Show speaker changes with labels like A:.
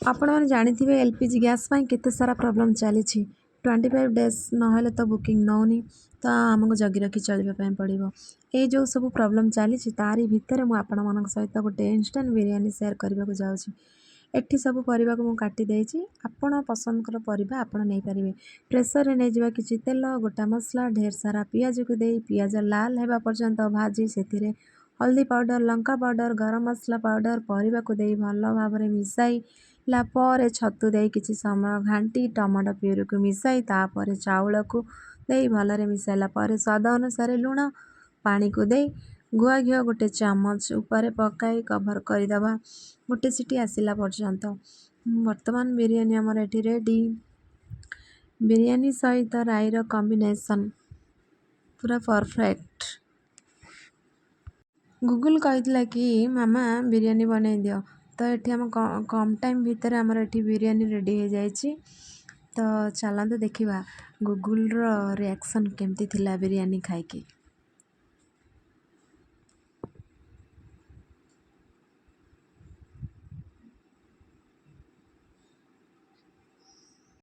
A: ଆପଣମାନେ ଜାଣିଥିବେ LPG gas ପାଇଁ କେତେ ସାରା ପ୍ରୋବ୍ଲେମ୍ ଚାଲିଛି। 25 ଡେଜ୍ ନହେଲେ ତ ବୁକିଂ ନେଉନି, ତ ଆମକୁ ଜଗି ରଖି ଚଳିବା ପାଇଁ ପଡ଼ିବ। ଏଇ ଯେଉଁ ସବୁ ପ୍ରୋବ୍ଲେମ୍ ଚାଲିଛି, ତାରି ଭିତରେ ମୁଁ ଆପଣମାନଙ୍କ ସହିତ ଗୋଟେ ଇନଷ୍ଟାଣ୍ଟ ବିରିୟାନୀ ସେୟାର କରିବାକୁ ଯାଉଛି। ଏଠି ସବୁ ପରିବାକୁ ମୁଁ କାଟି ଦେଇଛି। ଆପଣ ପସନ୍ଦର ପରିବା ଆପଣ ନେଇପାରିବେ। ପ୍ରେସରରେ ନେଇଯିବା କିଛି ତେଲ, ଗୋଟା ମସଲା, ଢେର ସାରା ପିଆଜକୁ ଦେଇ ପିଆଜ ଲାଲ ହେବା ପର୍ଯ୍ୟନ୍ତ ଭାଜି ସେଥିରେ ହଳଦୀ ପାଉଡ଼ର, ଲଙ୍କା ପାଉଡ଼ର, ଗରମ ମସଲା ପାଉଡ଼ର, ପରିବାକୁ ଦେଇ ଭଲ ଭାବରେ ମିଶାଇଲା ପରେ ଛତୁ ଦେଇ କିଛି ସମୟ ଘାଣ୍ଟି, ଟମାଟୋ ପ୍ୟୁରିକୁ ମିଶାଇ, ତାପରେ ଚାଉଳକୁ ଦେଇ ଭଲରେ ମିଶାଇଲା ପରେ ସ୍ୱାଦ ଅନୁସାରେ ଲୁଣ, ପାଣିକୁ ଦେଇ ଗୁଆ ଘିଅ ଗୋଟେ ଚାମଚ ଉପରେ ପକାଇ କଭର୍ କରିଦେବା ଗୋଟେ ସିଟି ଆସିଲା ପର୍ଯ୍ୟନ୍ତ। ବର୍ତ୍ତମାନ ବିରିୟାନୀ ଆମର ଏଠି ରେଡ଼ି। ବିରିୟାନୀ ସହିତ ରାଇର କମ୍ବିନେସନ୍ ପୁରା ପରଫେକ୍ଟ। ଗୁଗୁଲ୍ କହିଥିଲା କି, "ମାମା, ବିରିୟାନୀ ବନେଇ ଦିଅ।" ତ ଏଠି ଆମ କମ୍ ଟାଇମ୍ ଭିତରେ ଆମର ଏଠି ବିରିୟାନୀ ରେଡ଼ି ହେଇଯାଇଛି। ତ ଚାଲନ୍ତୁ ଦେଖିବା ଗୁଗୁଲ୍ର ରିଆକ୍ସନ୍ କେମିତି ଥିଲା ବିରିୟାନୀ ଖାଇକି।